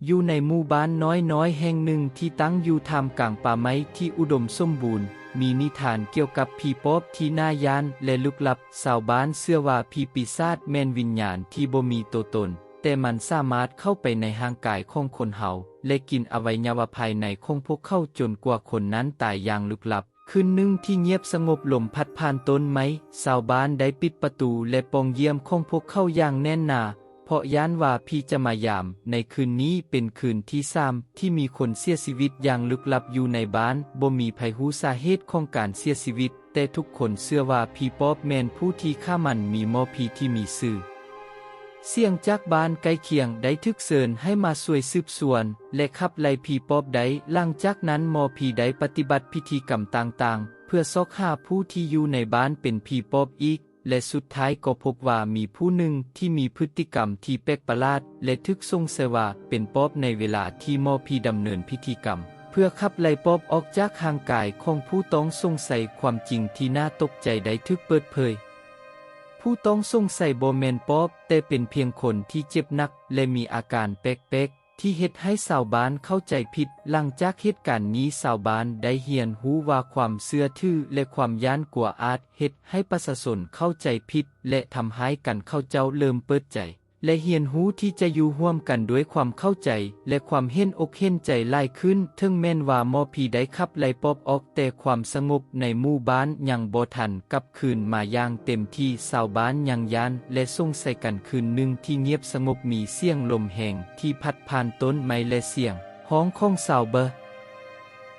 ຢູ່ໃນໝູ່ບ້ານນ້ອຍໆແຫ່ງໜຶ່ງທີ່ຕັ້ງຢູ່ທ່າມກາງປ່າໄມ້ທີ່ອຸດົມສົມບູນ, ມີນິທານກ່ຽວກັບຜີປອບທີ່ໜ້າຢ້ານ ແລະ ລຶກລັບ. ຊາວບ້ານເຊື່ອວ່າຜີປີສາດແມ່ນວິນຍານທີ່ບໍ່ມີຕົວຕົນ, ແຕ່ມັນສາມາດເຂົ້າໄປໃນຮ່າງກາຍຂອງຄົນເຮົາ ແລະ ກິນອະໄວຍະວະພາຍໃນຂອງພວກເຂົາຈົນກວ່າຄົນນັ້ນຕາຍຢ່າງລຶກລັບ. ຄືນໜຶ່ງທີ່ງຽບສະຫງົບ, ລົມພັດຜ່ານຕົ້ນໄມ້, ຊາວບ້ານໄດ້ປິດປະຕູ ແລະ ປ່ອງຢ້ຽມຂອງພວກເຂົາຢ່າງແໜ້ນໜາ, ເພາະຢ້ານວ່າຜີຈະມາຢາມ. ໃນຄືນນີ້ເປັນຄືນທີສາມທີ່ມີຄົນເສຍຊີວິດຢ່າງລຶກລັບຢູ່ໃນບ້ານ. ບໍ່ມີໃຜຮູ້ສາເຫດຂອງການເສຍຊີວິດ, ແຕ່ທຸກຄົນເຊື່ອວ່າຜີປອບແມ່ນຜູ້ທີ່ຂ້າມັນ. ມີໝໍຜີທີ່ມີຊື່ ສຽງຈາກບ້ານໃກ້ຄຽງໄດ້ຖືກເຊີນໃຫ້ມາຊ່ວຍສືບສວນ ແລະ ຂັບໄລ່ຜີປອບໄດ້. ຫຼັງຈາກນັ້ນໝໍຜີໄດ້ປະຕິບັດພິທີກຳຕ່າງໆ ເພື່ອຊອກຫາຜູ້ທີ່ຢູ່ໃນບ້ານເປັນຜີປອບອີກ ແລະ ສຸດທ້າຍກໍພົບວ່າມີຜູ້ໜຶ່ງທີ່ມີພຶດຕິກຳທີ່ແປກປະຫຼາດ ແລະ ຖືກສົງໄສວ່າເປັນປອບ. ໃນເວລາທີ່ໝໍຜີດຳເນີນພິທີກຳເພື່ອຂັບໄລ່ປອບອອກຈາກຮ່າງກາຍຂອງຜູ້ຕ້ອງສົງໄສ, ຄວາມຈິງທີ່ໜ້າຕົກໃຈໄດ້ຖືກເປີດເຜີຍ. ຜູ້ຕ້ອງສົງໄສບໍ່ແມ່ນປອບ, ແຕ່ເປັນພຽງຄົນທີ່ເຈັບໜັກ ແລະ ມີອາການແປກໆ ທີ່ເຮັດໃຫ້ຊາວບ້ານເຂົ້າໃຈຜິດ. ຫຼັງຈາກເຫດການນີ້, ຊາວບ້ານໄດ້ຮຽນຮູ້ວ່າຄວາມເຊື່ອຖື ແລະ ຄວາມຢ້ານກົວອາດເຮັດໃຫ້ປະຊາຊົນເຂົ້າໃຈຜິດ ແລະ ທຳຮ້າຍກັນ. ເຂົາເຈົ້າເລີ່ມເປີດໃຈ ແລະ ຮຽນຮູ້ທີ່ຈະຢູ່ຮ່ວມກັນດ້ວຍຄວາມເຂົ້າໃຈ ແລະ ຄວາມເຫັນອົກເຫັນໃຈຫຼາຍຂຶ້ນ. ເຖິງແມ່ນວ່າໝໍຜີໄດ້ຂັບໄລ່ປອບອອກ, ແຕ່ຄວາມສະຫງົບໃນໝູ່ບ້ານຍັງບໍ່ທັນກັບຄືນມາຢ່າງເຕັມທີ່. ຊາວບ້ານຍັງຢ້ານ ແລະ ສົງໄສກັນ. ຄືນໜຶ່ງທີ່ງຽບສະຫງົບ, ມີສຽງລົມແຮງທີ່ພັດຜ່ານຕົ້ນໄມ້ ແລະ ສຽງຮ້ອງຂອງຊາວເບີ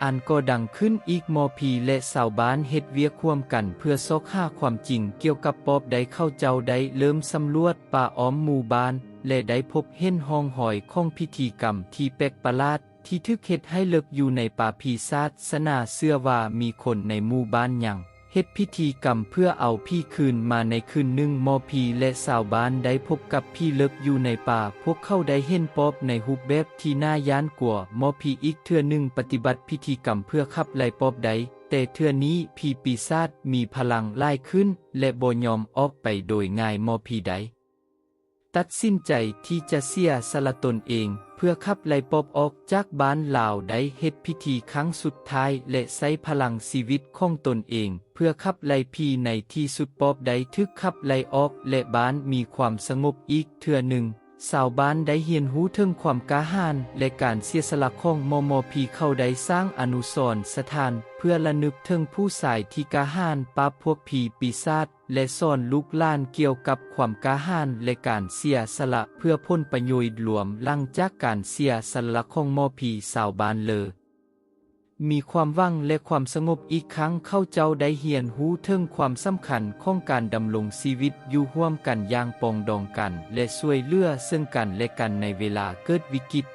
ອັນກໍດັງຂຶ້ນອີກ. ໝໍຜີ ແລະ ຊາວບ້ານເຮັດວຽກຮ່ວມກັນເພື່ອຊອກຫາຄວາມຈິງກ່ຽວກັບປອບໄດ້. ເຂົາເຈົ້າໄດ້ເລີ່ມສຳຫຼວດປ່າອ້ອມໝູ່ບ້ານ ແລະ ໄດ້ພົບເຫັນຮ່ອງຮອຍຂອງພິທີກຳທີ່ແປກປະຫຼາດ ທີ່ຖືກເຮັດໃຫ້ເລິກຢູ່ໃນປ່າ. ຜີສາສະໜາເຊື່ອວ່າມີຄົນໃນໝູ່ບ້ານຍັງ ເຮັດພິທີກຳເພື່ອເອົາຜີຄືນມາ. ໃນຄືນໜຶ່ງ, ໝໍຜີ ແລະ ຊາວບ້ານໄດ້ພົບກັບຜີເລິກຢູ່ໃນປ່າ. ພວກເຂົາໄດ້ເຫັນປອບໃນຮູບແບບທີ່ໜ້າຢ້ານກົວ. ໝໍຜີອີກເທື່ອໜຶ່ງປະຕິບັດພິທີກຳເພື່ອຂັບໄລ່ປອບໄດ້, ແຕ່ເທື່ອນີ້ຜີປີສາດມີພະລັງຫຼາຍຂຶ້ນ ແລະ ບໍ່ຍອມອອກໄປໂດຍງ່າຍ. ໝໍຜີໄດ້ ຕັດສິນໃຈທີ່ຈະເສຍສະຫຼະຕົນເອງເພື່ອຂັບໄລ່ປອບອອກຈາກບ້ານ. ລາວໄດ້ເຮັດພິທີຄັ້ງສຸດທ້າຍ ແລະ ໃຊ້ພະລັງຊີວິດຂອງຕົນເອງເພື່ອຂັບໄລ່ຜີ. ໃນທີ່ສຸດ, ປອບໄດ້ຖືກຂັບໄລ່ອອກ ແລະ ບ້ານມີຄວາມສະຫງົບອີກເທື່ອໜຶ່ງ. ຊາວບ້ານໄດ້ຮຽນຮູ້ເຖິງຄວາມກ້າຫານ ແລະ ການເສຍສະຫຼະຂອງໝໍ. ໝໍຜີເຂົາໄດ້ສ້າງອະນຸສອນສະຖານເພື່ອລະນຶກເຖິງຜູ້ຊາຍທີ່ກ້າຫານປາບພວກຜີປີສາດ ແລະ ສອນລູກຫຼານກ່ຽວກັບຄວາມກ້າຫານ ແລະ ການເສຍສະຫຼະເພື່ອຜົນປະໂຫຍດລວມ. ຫຼັງຈາກການເສຍສະຫຼະຂອງໝໍຜີ, ຊາວບ້ານເລີມີຄວາມຫວັງ ແລະ ຄວາມສະຫງົບອີກຄັ້ງ. ເຂົາເຈົ້າໄດ້ຮຽນຮູ້ເຖິງຄວາມສຳຄັນຂອງການດຳລົງຊີວິດຢູ່ຮ່ວມກັນຢ່າງປອງດອງກັນ ແລະ ຊ່ວຍເຫຼືອເຊິ່ງກັນ ແລະ ກັນໃນເວລາເກີດວິກິດ.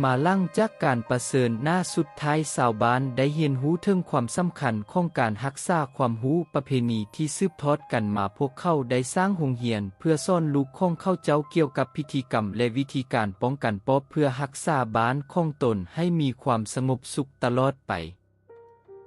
ມາຫຼັງຈາກການປະເຊີນໜ້າສຸດທ້າຍ, ຊາວບ້ານໄດ້ຮຽນຮູ້ເຖິງຄວາມສຳຄັນຂອງການຮັກສາຄວາມຮູ້ປະເພນີທີ່ສືບທອດກັນມາ. ພວກເຂົາໄດ້ສ້າງໂຮງຮຽນເພື່ອສອນລູກຂອງເຂົາເຈົ້າກ່ຽວກັບພິທີກຳ ແລະ ວິທີການປ້ອງກັນປອບ ເພື່ອຮັກສາບ້ານຂອງຕົນໃຫ້ມີຄວາມສະຫງົບສຸກຕະຫຼອດໄປ.